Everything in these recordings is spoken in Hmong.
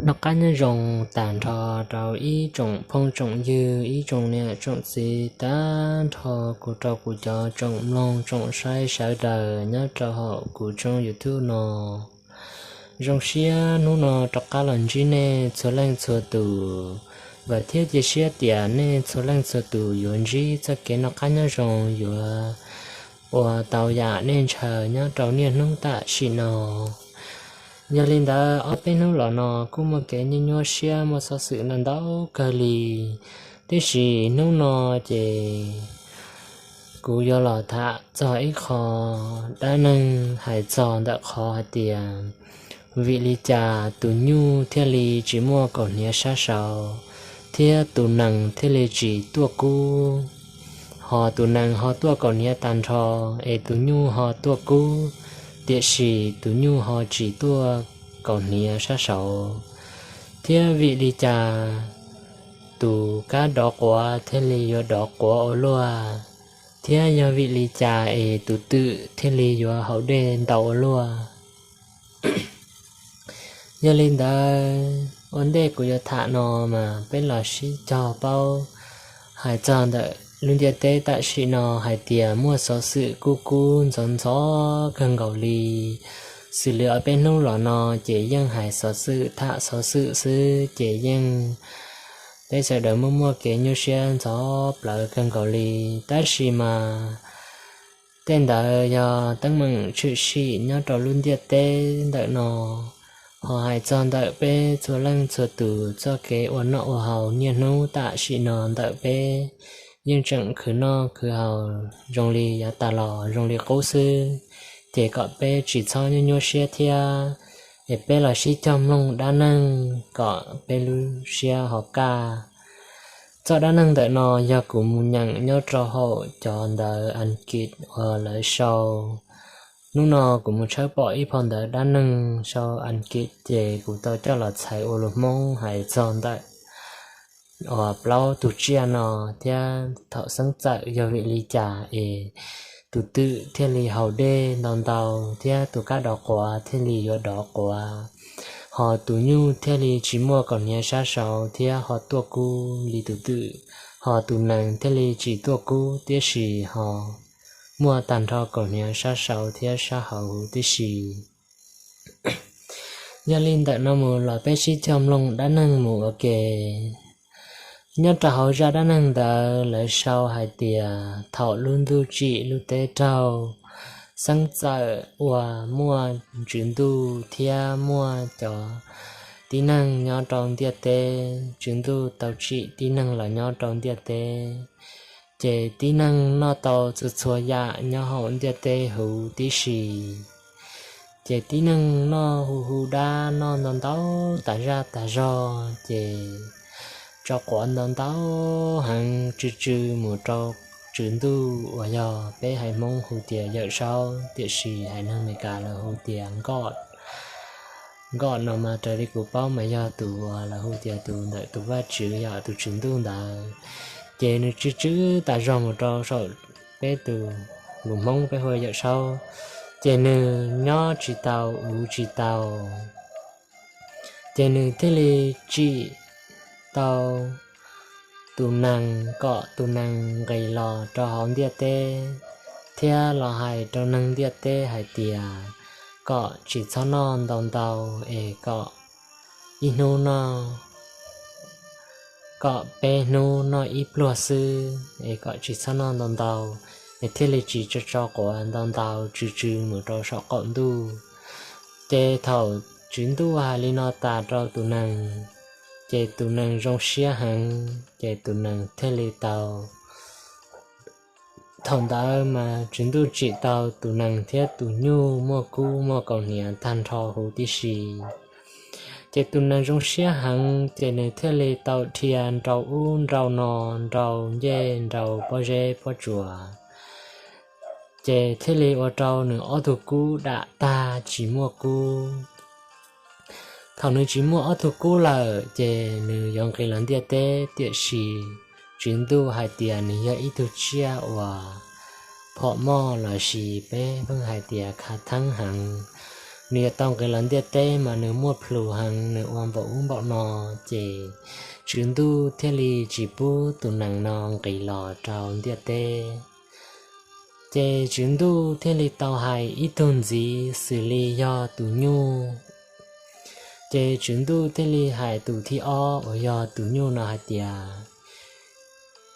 Noj qab nyob zoo tag nrho rau ib tsoom phooj tsoom ywg, ib tsoom niam tsoom txiv, tag nrho kuv rau kuv cov tsoom mloog tsoom saib sawv daws nyob rau hauv kuv tshooj YouTube no. Zoo siab hnub no rov qab los ntsib nej txhua leej txhua tus, vam thiab cia siab tias nej txhua leej txhua tus yuav ntsib txoj kev noj qab nyob zoo, yuav ua tau yam nej ntshaw nyob rau niaj hnub tam sim no. Yog li ntawd ob peb hnub los no kuj muaj kev nyuaj nyuaj siab, muaj xov xwm ntau ntau kawg li. Tiam sis hnub no ces kuv yuav los tham txog ib qho dab neeg hais txog ntawm qhov hais tias vim li cas tus nyuj thiaj li tsis muaj kaus hniav sab saud, thiab tus nees thiaj li tsis tuaj kub. Ho tus nees ho tuaj kaus hniav tag nrho, es tus nyuj ho tuaj kub, tiam sis tus nyuj ho tsis tuaj kaus hniav sab saud. Thiab vim li cas tus kab dov quav thiaj li yuav dov quav ua luaj, thiab yog vim li cas es tus twm thiaj li yuav haus dej ntau ua luaj. Yog li ntawd ua ntej kuv yuav tham no mas peb los sib cog paub hais txog ntawm lub ntiaj teb tam sim no hais tias muaj xov xwm kub kub ntxhov ntxhov kawg nkaus li. Xws li ob peb hnub los no ces yeej hais xov xwm tham xov xwm xwb ces yeej peb sawv daws muaj muaj kev nyuaj siab ntxhov plawv kawg nkaus li. Tab sis mas tej ntawd yog teeb meem tshwm sim nyob rau lub ntiaj teb ntawm no. Ho hais txog ntawm peb txhua leej txhua tus txoj kev ua noj ua haus niaj hnub tam sim no ntawm peb yeej tseem khwv noj khwv haus zoo li yav tas los zoo li qub xwb, ces kom peb tsis txhob nyuaj nyuaj siab thiab, es peb los sib cog mloog dab neeg kom peb lub siab ho kaj. Txoj dab neeg ntawm no yog kuv mus nyeem nyob rau hauv cov ntawv Askiv uas lawv sau. Hnub no kuv mus tshawb pom ib phau ntawv dab neeg sau Askiv ces kuv tau coj los txhais ua lus Hmoob hais txog ntawm uas plaub tug tsiaj no thiab thaum xeeb txawm yog vim li cas es tus twm thiaj li haus dej ntau ntau thiab tus kab dov quav thiaj li yuav dov quav, ho tus nyuj thiaj li tsis muaj kaus hniav sab saud thiab ho tuaj kub li tus twm, ho tus nees thiaj li tsis tuaj kub tiam sis ho muaj tag nrho kaus hniav sab saud thiab sab hauv huv tib si. Yog li ntawm no mus los peb sib cog mloog dab neeg mus ua ke. Nyob rau hauv zaj dab neeg ntawd lawv sau hais tias thaum lub ntuj tsim lub teb raug, xeeb txawm uas muaj tswv ntuj thiab muaj cov tib neeg nyob rau ntiaj teb, tswv ntuj tau tsim tib neeg los nyob rau ntiaj teb. Ces tib neeg noj tau txhua txhua yam nyob hauv ntiaj teb huv tib si. Ces tib neeg noj hu hu dab noj ntau ntau tas zaj tas zog, ces tso quav ntau ntau heev tsw tsw mus rau tswv ntuj uas yog peb haiv Hmoob hu tias Yawm Saub, tiam sis haiv neeg Amelikas lawv hu tias Nkoj. Nkoj no mas raws li kuv paub mas yog tus uas lawv hu tias tus ntawm tus vaj tswv, yog tus tswv ntuj ntawd. Ces nws tsw tsw tas zog mus rau saum peb tus, lus Hmoob peb hu Yawm Saub, ces nws nyob tsis tau uv tsis tau. Ces nws thiaj li tsim tau tus nees kom tus nees nqis los rau hauv ntiaj teb, thiab los hais rau neeg ntiaj teb hais tias kom tsis txhob noj ntau ntau, es kom ib hnub noj, kom peb hnub noj ib pluag xwb, es kom tsis txhob noj ntau ntau, es thiaj li tsis tso tso quav ntau ntau tsw tsw mus rau saum qaum ntuj. Ces thaum tswv ntuj hais li no tas rau tus nees, ces tus nees zoo siab heev, ces tus nees thiaj li tau Thaum ntawd mas tswv ntuj tsim tau tus nees thiab tus nyuj muaj kub muaj kaus hniav tag nrho huv tib si. Ces tus nees zoo siab heev, ces nws thiaj li tau dhia nrau ub nrau no, nrau ncej nrau pob zeb pob tsuas, ces thiaj li ua rau nws ob tug kub dam tag tsis muaj kub. Thaum nws tsis muaj ob tug kub lawm, ces nws yuav nqis los ntiaj teb, tiam sis tswv ntuj hais tias nws yog ib tug tsiaj uas phom moj los sis peb pheej hais tias khav theeb heev. nws yuav tau nqis los ntiaj teb mas nws muaj plhus heev, nws ua npaum ub npaum no. Ces Tswv Ntuj thiaj li tsis pub tus nees no nqis los rau ntiaj teb. Ces Tswv Ntuj thiaj li tau hais ib tug ntxiv xws li yog tus nyuj. Ces Tswv Ntuj thiaj li hais tus thib ob uas yog tus nyuj no hais tias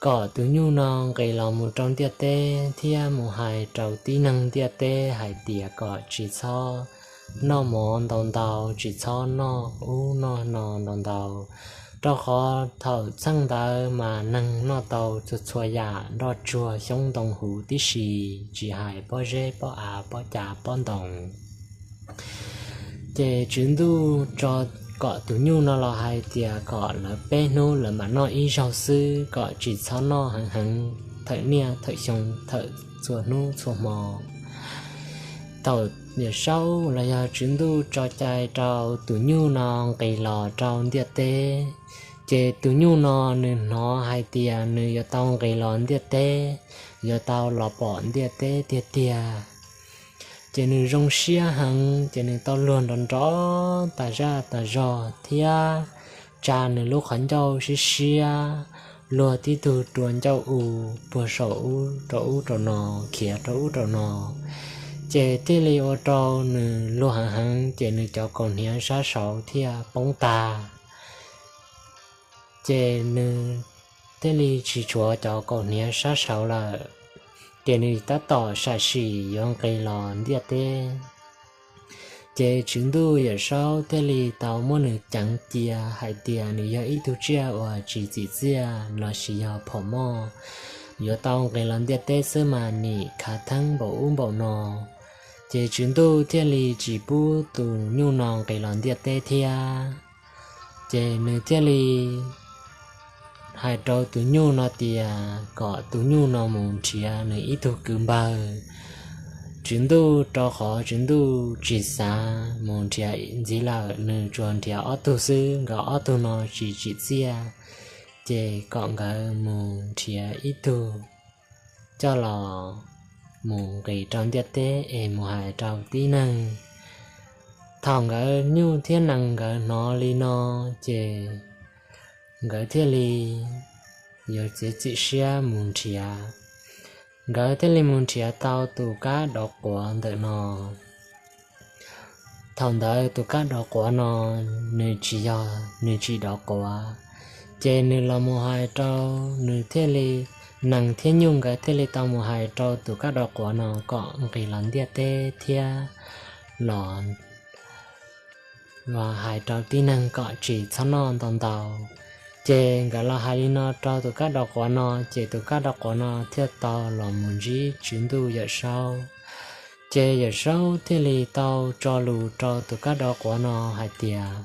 kom tus nyuj no nqis los mus rau ntiaj teb thiab mus hais rau tib neeg ntiaj teb hais tias kom tsis txhob noj mov ntau ntau, tsis txhob noj ub noj no ntau ntau, rau qhov thaum txheej ntawd mas neeg noj tau txhua txhua yam nroj tsuag xyoob ntoo huv tib si, tsis hais pob zeb pob av pob cav pob ntoos. Ces Tswv Ntuj tso kom tus nyuj no los hais tias kom lawv peb hnub lawv mam noj ib zaug xwb, kom tsis txhob noj heev heev thawm niaj thawm xyoo, thawm txhua hnub txhua hmo. Thaum Yawm Saub los yog Tswv Ntuj tso cai rau tus nyuj no nqis los rau ntiaj teb, ces tus nyuj no nws hnov hais tias nws yuav tau nqis los ntiaj teb, yuav tau los pom ntiaj teb tiag tiag. Ces nws zoo siab heev, ces nws tau luag nrov nrov tas zaj tas zog thiab tsa nws lub qhov ncauj siab siab, luag tib tug rua ncauj u, puag saum ub rau ub rau no, khiav rau ub rau no. Ces thiaj li ua rau nws luag heev heev, ces nws cov kaus hniav sab saud thiaj poob tag. Ces nws thiaj li tsis tshuav cov kaus hniav sab saud lawm, ces nws tab tom sam sim yuav nqis los ntiaj teb. Ces Tswv Ntuj Yawm Saub thiaj li tau muab nws ceev cia hais tias nws yog ib tug tsiaj uas tsis txim txiaj lossis yog phom moj, yuav tau nqis los ntiaj teb xwb mas nim khav theeb npaum ub npaum no. Ces Tswv Ntuj thiaj li tsis pub tus nyuj no nqis los ntiaj teb thiab. Ces nws thiaj li hais rau tus nyuj no tias kom tus nyuj no mus nrhiav nws ib tug kwv npawg Tswv Ntuj, rau qhov Tswv Ntuj tsis xav mus nrhiav ntxiv lawm, nws tsuas nrhiav ob tug xwb, nkawd ob tug no tsis tsim txiaj, ces kom nkawd mus nrhiav ib tug coj los mus nqis rau ntiaj teb es mus hais rau tib neeg. Thaum nkawd nyuj thiab nees nkawd hnov li no, ces nkawd thiaj li yuav txiav txim siab mus nrhiav. Nkawd thiaj li mus nrhiav tau tus kab dov quav ntawm no. Thaum ntawd tus kab dov quav no nws tsis yog, nws tsis dov quav, ces nws los mus hais rau, nws thiaj li, nees thiab nyuj nkawd thiaj li tau mus hais rau tus kab dov quav no kom nqis los ntiaj teb thiab los los hais rau tib neeg kom tsis txhob noj ntau ntau. Ces nkawd los hais li no rau tus kab dov quav no, ces tus kab dov quav no thiaj tau los mus ntsib Tswv Ntuj Yawm Saub. Ces Yawm Saub thiaj li tau tso lus rau tus kab dov quav no hais tias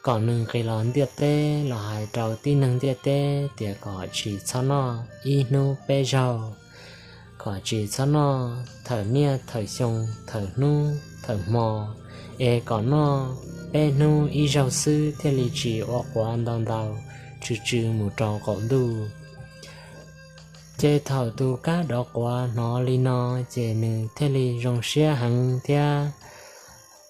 kom nws nqis los ntiaj teb los hais rau tib neeg ntiaj teb tias kom tsis txhob noj ib hnub peb zaug, kom tsis txhob noj thawm niaj thawm xyoo, thawm hnub thawm hmo, es kom noj peb hnub ib zaug xwb thiaj li tsis ua quav ntau ntau tsw tsw mus rau qaum ntuj. Ces thaum tus kab dov quav hnov li no, ces nws thiaj li zoo siab heev thiab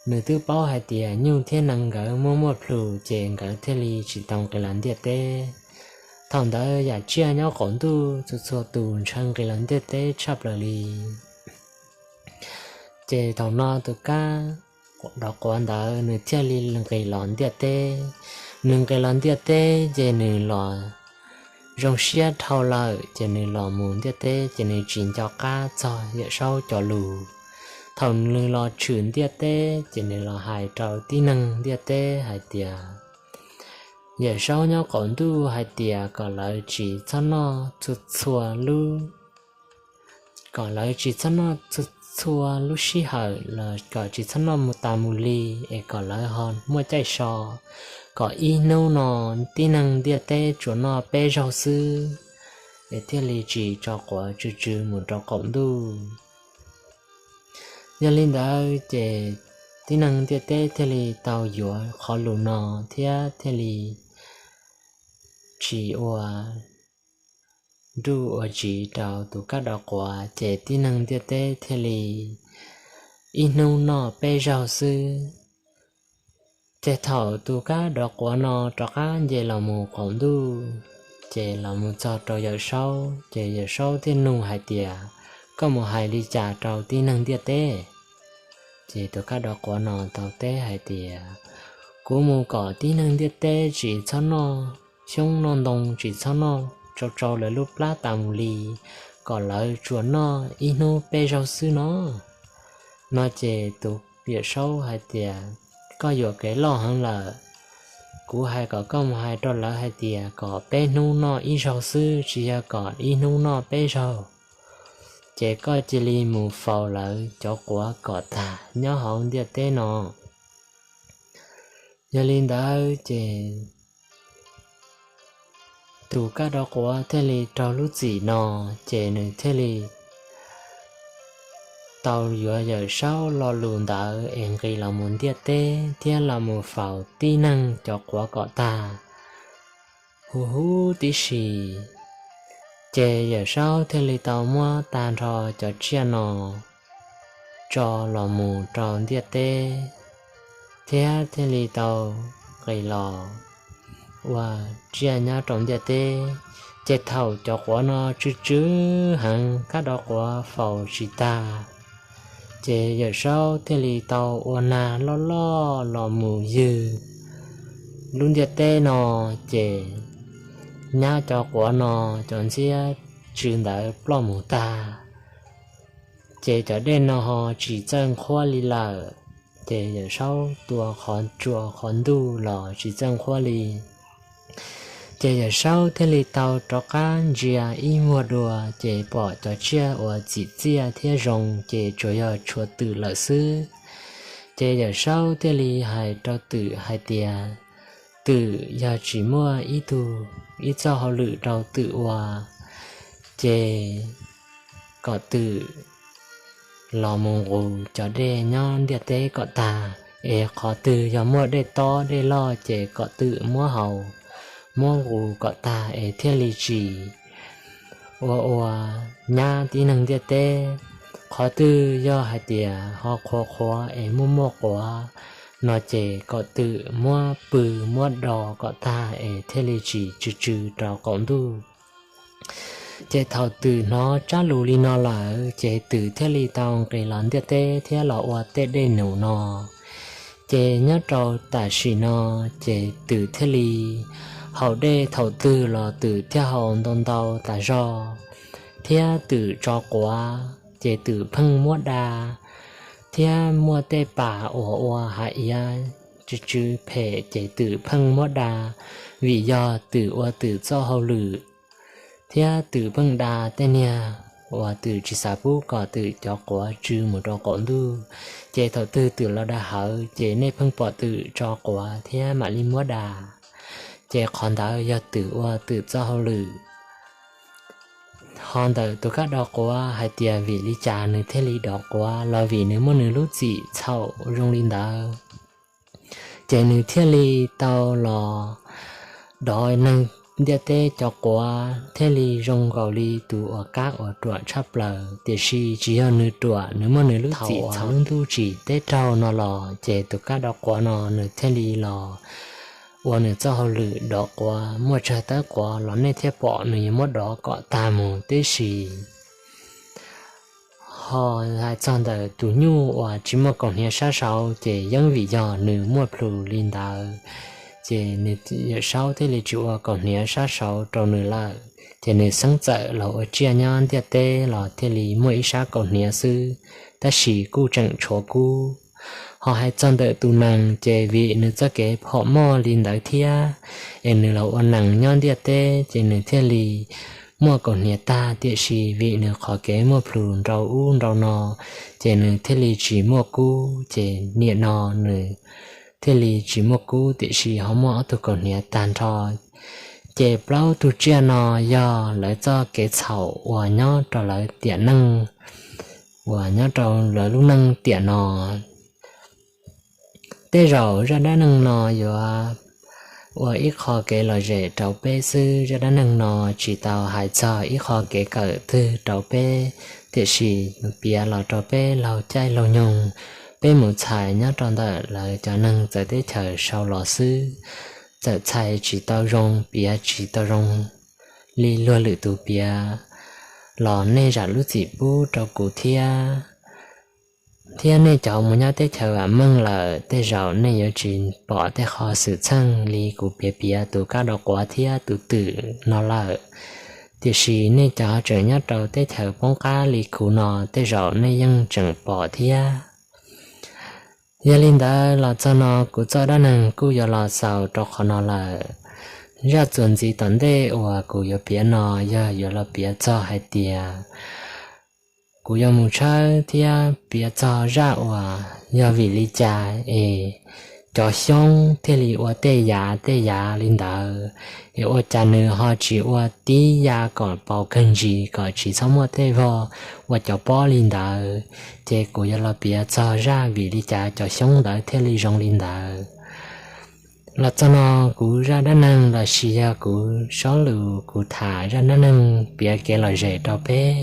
nws twb paub hais tias nyuj thiab nees nkawd muaj muaj plhus, ces nkawd thiaj li tsis tau nqis los ntiaj teb. Thaum ntawd yam tsiaj nyob qaum ntuj txhua txhua tus ntshaw nqis los ntiaj teb tshaj plaws li. Ces thaum no tus kab dov quav ntawd nws thiaj li nqis los ntiaj teb. Nws nqis los ntiaj teb ces nws los zoo siab dhau lawm, ces nws los mus ntiaj teb ces nws tsis nco qab txog Yawm Saub cov lus. Thaum nws los tshwm ntiaj teb ces nws los hais rau tib neeg ntiaj teb hais tias Yawm Saub nyob qaum ntuj hais tias kom lawv tsis txhob noj txhua txhua lub, kom lawv tsis txhob noj txhua txhua lub sij hawm los kom tsis txhob noj mus tas mus li, es kom lawv ho muaj caij so, kom ib hnub no tib neeg ntiaj teb tsuas noj peb zaug xwb, es thiaj li tsis tso quav tsw tsw mus rau qaum ntuj. Yog li ntawd ces tib neeg ntiaj teb thiaj li tau yuav qhov lus no thiab thiaj li tsis ua nruj ua tsiv rau tus kab dov quav, ces tib neeg ntiaj teb thiaj li ib hnub noj peb zaug xwb. Ces thaum tus kab dov quav no rov qab nce los mus qaum ntuj, ces los mus txog rau Yawm Saub, ces Yawm Saub thiaj nug hais tias, koj mus hais li cas rau tib neeg ntiaj teb? Ces tus kab dov quav no tau teb hais tias, kuv mus kom tib neeg ntiaj teb tsis txhob noj xyoob noj ntoo, tsis txhob noj tsau tsau lawv lub plab tas mus li, kom lawv tsuas noj ib hnub peb zaug xwb no. No ces tus Yawm Saub hais tias, koj yuam kev loj heev lawm. Kuv hais kom koj mus hais rau lawv hais tias kom peb hnub noj ib zaug xwb, tsis yog kom ib hnub noj peb zaug. Ces koj cia li mus faus lawv cov quav kom tag nyob hauv ntiaj teb no. Yog li ntawd ces tus kab dov quav thiaj li raug lub txim no, ces nws thiaj li tau yuav Yawm Saub lo lus ntawd es nqis los mus ntiaj teb thiab los mus faus tib neeg cov quav kom tag huv huv tib si. Ces Yawm Saub thiaj li tau muab tag nrho cov tsiaj no tso los mus rau ntiaj teb, thiab thiaj li tau nqis los ua tsiaj nyob rau ntiaj teb. Ces thaum cov quav no tsw tsw heev, kab dov quav faus tsis tag, ces Yawm Saub thiaj li tau ua nag loj loj los mus ywg lub ntiaj teb no, ces nyab cov quav no cov ntxhiab tsw ntawd ploj mus tag. Ces cov dej no ho tsis txawj nqhuab li lawm, ces Yawm Saub tua qhov tsua qhov ntuj los tsis txawj nqhuab li. Ces Yawm Saub thiaj li tau rov qab ntsia ib muag dua, ces pom cov tsiaj uas txim txiaj thiab zoo ces tsuas yog tshuav twm lawm xwb. Ces Yawm Saub thiaj li hais rau twm hais tias, twm, yog tsis muaj ib tug, ib txoj hauj lwm rau twm ua, ces kom twm los mus nqus cov dej nyob ntiaj teb kom tag, es qhov twg yog muaj dej tob dej loj ces kom twm muab haus, muab nqus kom tag es thiaj li tsis ua ua nyab tib neeg ntiaj teb. Qhov twg yog hais tias ho qhuav qhuav es muaj muaj quav no ces kom twm muab pw muab do kom tag es thiaj li tsis tsw tsw rau qaum ntuj. Ces thaum twm hnov tsab lus li no lawm ces twm thiaj li tau nqis los ntiaj teb thiab los ua tej dej num no. Ces nyob rau tam sim no ces twm thiaj li haus dej thaum twg los twm thiaj haus ntau ntau tas zog, thiab twm tso quav ces twm pheej muab da, thiab muaj tej pas uas ua hav iav tsw tsw phem ces twm pheej muab da, vim yog twm ua twm txoj hauj lwm, thiab twm pheej da tej niag uas twm tsis xav pub kom twm cov quav tsw mus rau qaum ntuj. Ces thaum twg twm los da hawv ces nej pheej pom twm tso quav thiab mam li muab da, ces qhov ntawd yog twm ua twm txoj hauj lwm. Ho ntawm tus kab dov quav hais tias vim li cas nws thiaj li dov quav los vim nws muaj nws lub txim txhaum zoo li ntawd, ces nws thiaj li tau los dov neeg ntiaj teb cov quav thiaj li zoo nkaus li tus uas kab uas ruam tshaj plaws. Tiam sis tsis yog nws ruam, nws muaj nws lub txim txhaum. Lub ntuj tsim teb raug no los ces tus kab dov quav no nws thiaj li los ua nws txoj hauj lwm dov quav, muaj tsawg tawb quav los nej thiaj pom nws yuav muab dov kom tag mus tib si. Ho hais txog ntawm tus nyuj uas tsis muaj kaus hniav sab saud ces yeej vim yog nws muaj plhus li ntawd, ces nws Yawm Saub thiaj li tsis ua kaus hniav sab saud rau nws lawm, ces nws xeeb txawm los ua tsiaj nyob ntiaj teb los thiaj li muaj ib sab kaus hniav xwb, tab sis kuj tseem tshuav kub. Ho hais txog ntawm tus nees ces vim nws txoj kev phom moj li ntawd thiab, es nws los ua nees nyob ntiaj teb ces nws thiaj li muaj kaus hniav tag, tiam sis vim nws qhov kev muaj plhus nrau ub nrau no, ces nws thiaj li tsis muaj kub. Ces nim no nws thiaj li tsis muaj kub, tiam sis ho muaj ob tug kaus hniav tag nrho. Ces plaub tug tsiaj no yog lawv txoj kev txhaum uas nyob rau lawv tiam neej, uas nyob rau lawv lub neej tiam no. Tej zaum zaj dab neeg no yuav ua ib qho kev lom zem rau peb xwb. Zaj dab neeg no tsis tau hais txog ib qho kev kawm twg rau peb, tiam sis piav los rau peb laug caij laug nyoog, peb mus txhais nyob rau ntawm lawv cov neeg txawv teb chaws sau los xwb. Txawm txhais tsis tau zoo, piav tsis tau zoo li luag lwm tus piav los nej zam lub txim pub rau kuv thiab. Thiab nej cov mus nyob teb chaws vam meej lawm, tej zaum nej yuav tsis pom tej qho xwm txheej li kuv piav piav tus kab dau quav thiab tus twm no lawm. Tiam sis nej cov tseem nyob rau teb chaws poob qab li kuv no, tej zaum nej yeej tseem pom thiab. Yog li ntawd los txog no kuv txoj dab neeg kuj yuav los xaus rau qhov no lawm. Zaj txuas ntxiv tom ntej uas kuv yuav piav no yog yuav los piav txog hais tias kuv yuav mus tshawb thiab piav txog zaj uas yog vim li cas es cov xyoob thiaj li ua tej yav tej yav li ntawd, es ua cas nws ho tsis ua tib yav kom paus kawg ntsis kom tsis txhob muaj tej vog ua cov pob li ntawd. Ces kuv yuav los piav txog zaj vim li cas cov xyoob ntawd thiaj li zoo li ntawd. Los txog no kuv zaj dab neeg los sis yog kuv sob lus kuv tham zaj dab neeg piav kev lom zem rau peb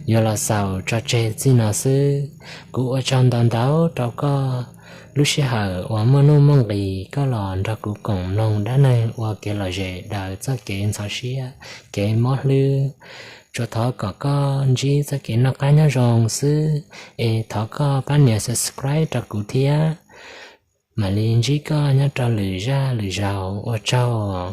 yuav los xaus tso tseg txij no xwb. Kuv ua tsaug ntau ntau rau koj lub sij hawm uas muaj nuj muaj nqis koj los nrog kuv koom mloog dab neeg ua kev lom zem daws txoj kev ntxhov siab, kev mob hlwb. Tsuas thov kom koj ntsib txoj kev noj qab nyob zoo xwb, es thov koj pab nias subscribe rau kuv thiab. Mam li ntsib koj nyob rau lwm zaj lwm zaus, ua tsaug.